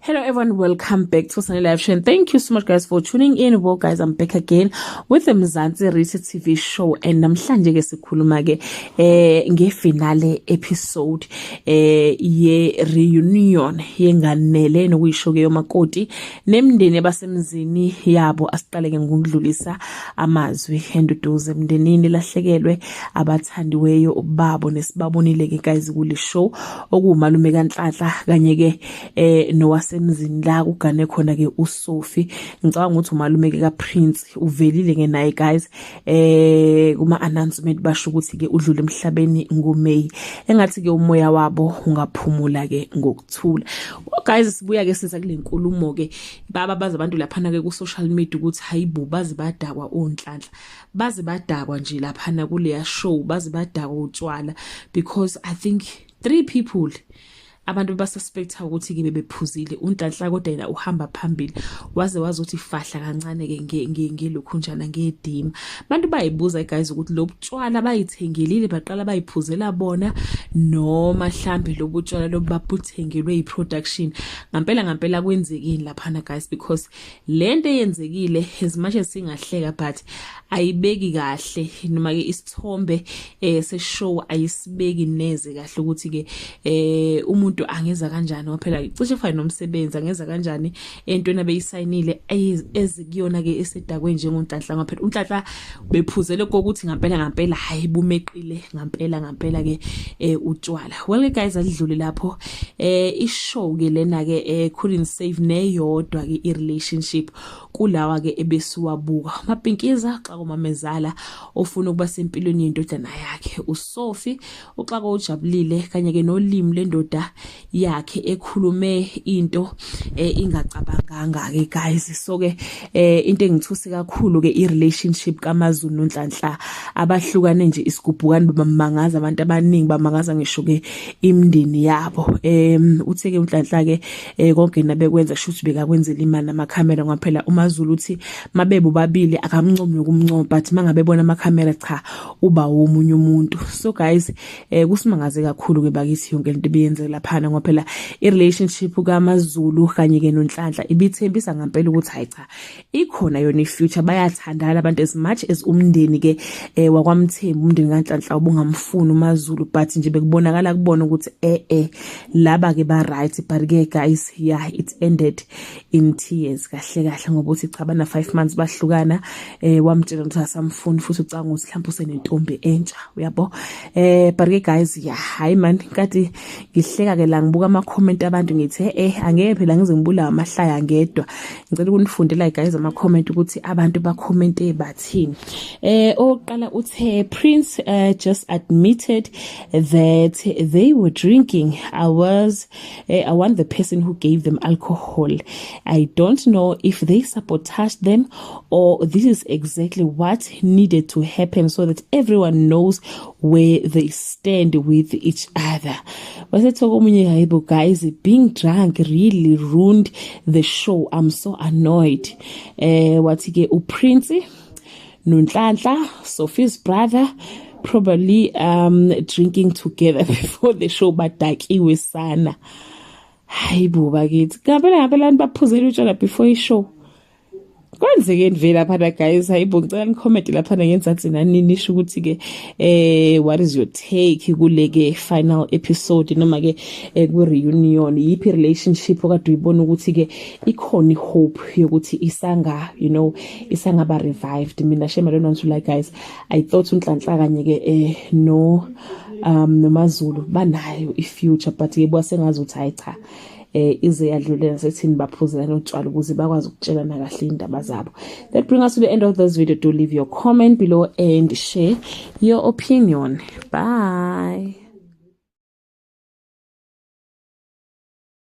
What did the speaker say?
Hello everyone, welcome back to Sunny Live Show and thank you so much guys for tuning in. Well guys, I'm back again with the Mzansi Reality TV show and namhlanje ke sikhuluma ke ngefinale episode ye reunion yenganele nokuyisho ke yomakoti nemndeni abasemzini yabo. Asiqale ke ngokudlulisa amazwi enduduzo emndenini lahlekelwe abathandiweyo babo nesibabonile ke guys kule show, okuwumalume kaNhlanhla kanye ke nowasemzini la kugane khona ke uSophie. Ngicabanga ukuthi umalume ke kaPrince uvelile ke naye guys kuma announcement, basho ukuthi ke udlule emhlabeni ngoMay. Engathi ke umoya wabo ungaphumula ke ngokuthula. Well guys, sibuya ke siza kule nkulumo ke baba baza abantu laphana ke ku social media ukuthi hayibo, baze badakwa oNhlanhla, baze badakwa nje laphana kuleya show, baze badakwa utshwala, because I think three people abantu basuspecta ukuthi ke bebephuzile. uNhlanhla kodwa yena uhamba phambili, waze wazi ukuthi fahla kancane ke ngelokhunjana ngedima. Abantu bayibuza guys ukuthi lo butshwala bayithengelile baqala bayiphuzela bona noma mhlambe lo butshwala lobu babuthengelwe iproduction. Ngampela ngampela kwenzekini laphana guys? Because lento eyenzekile, as much as singahleka, but ayibeki kahle noma ke isithombe se show ayisibeki neze kahle ukuthi ke umuntu angeza kanjani, ngoba phela cishe fane nomsebenzi, angeza kanjani entweni abeyisayinile ezikuyona ke esedakwe njengoNhlanhla, ngoba phela uNhlanhla bephuzele kokuthi ngampela ngampela hayi, bumeqile ngampela ngampela ke utshwala. Well guys, adlule lapho. Ishow ke lena ke couldn't save neyodwa ke i relationship kulawa ke ebesiwabuka. Mapinkiza xa kumamezala ofuna ukuba sempilweni yendodana yakhe uSophie, uXaka ujabulile kanye ke nolimi lendoda yakhe ekhulume into ingacabanganga ke guys. So ke into engithuse kakhulu ke i relationship kaMaZulu noNhlanhla, abahlukane nje isigubhukani, bamangaza abantu abaningi, bamangaza ngisho ke imindeni yabo. Uthe ke uNhlanhla ke konke nabekwenza shuthi bekakwenzela imali namakhamera, ngoba phela uMaZulu uthi mabebo babili akamncomi nokumncoma, but mangabe bona amakhamera, cha, uba womunye umuntu. So guys, kusimangaze kakhulu ke bakithi yonke lento ebiyenzeka laphana, ngoba phela i relationship kaMaZulu kanye ke noNhlanhla ibithembisa ngempela ukuthi hayi cha, ikhona yona i-future, bayathandana abantu, as much as umndeni ke wakwaMthembu, umndeni kaNhlanhla, ubungamfuni uMaZulu, but nje bekubonakala kubona ukuthi laba ke ba right. But ke guys, yeah, it ended in tears kahle kahle, ngoba uthi cha, bana 5 months bahlukana. Wamtshela ukuthi asamfuni futhi ucanga ukuthi mhlawumbe usenentombi entsha, uyabo. But ke guys, yeah, hayi man, kade ngihleka ke la ngibuka ama comment abantu, ngithe angeke phela ngize ngibulawa amahlaya ngedwa, ngicela ukunifundela guys ama comment ukuthi abantu ba commente bathini. Oqala uthe, "Prince just admitted that they were drinking. I want the person who gave them alcohol. I don't know if they sabotaged them or this is exactly what needed to happen so that everyone knows where they stand with each other." Wasethoka omunye, "Hayibo guys, being drunk really ruined the show. I'm so annoyed." Wathi ke uPrince noNhlanhla, Sophie's brother, probably drinking together before the show, badakiwe sana. Hayibo bakithi, ngampela ngampela abantu baphuzela utshwala before ishow? Kwenzekeni vele laphana guys? Hayibo, ngicela nicomment laphana ngenzansi nani nisho ukuthi ke what is your take kule ke final episode noma ke ku reunion? Yiphi relationship okade uyibona ukuthi ke ikhona ihope yokuthi isanga you know isangaba revived? Mina shame, I don't want to lie guys, I thought uNhlanhla kanye ke no noMaZulu banayo ifuture, but ke buka sengazi ukuthi hayi cha, ize yadlulela sethini, baphuzelana utshwala ukuze bakwazi ukutshelana kahle indaba zabo. That bring us to the end of this video. Do leave your comment below and share your opinion. Bye.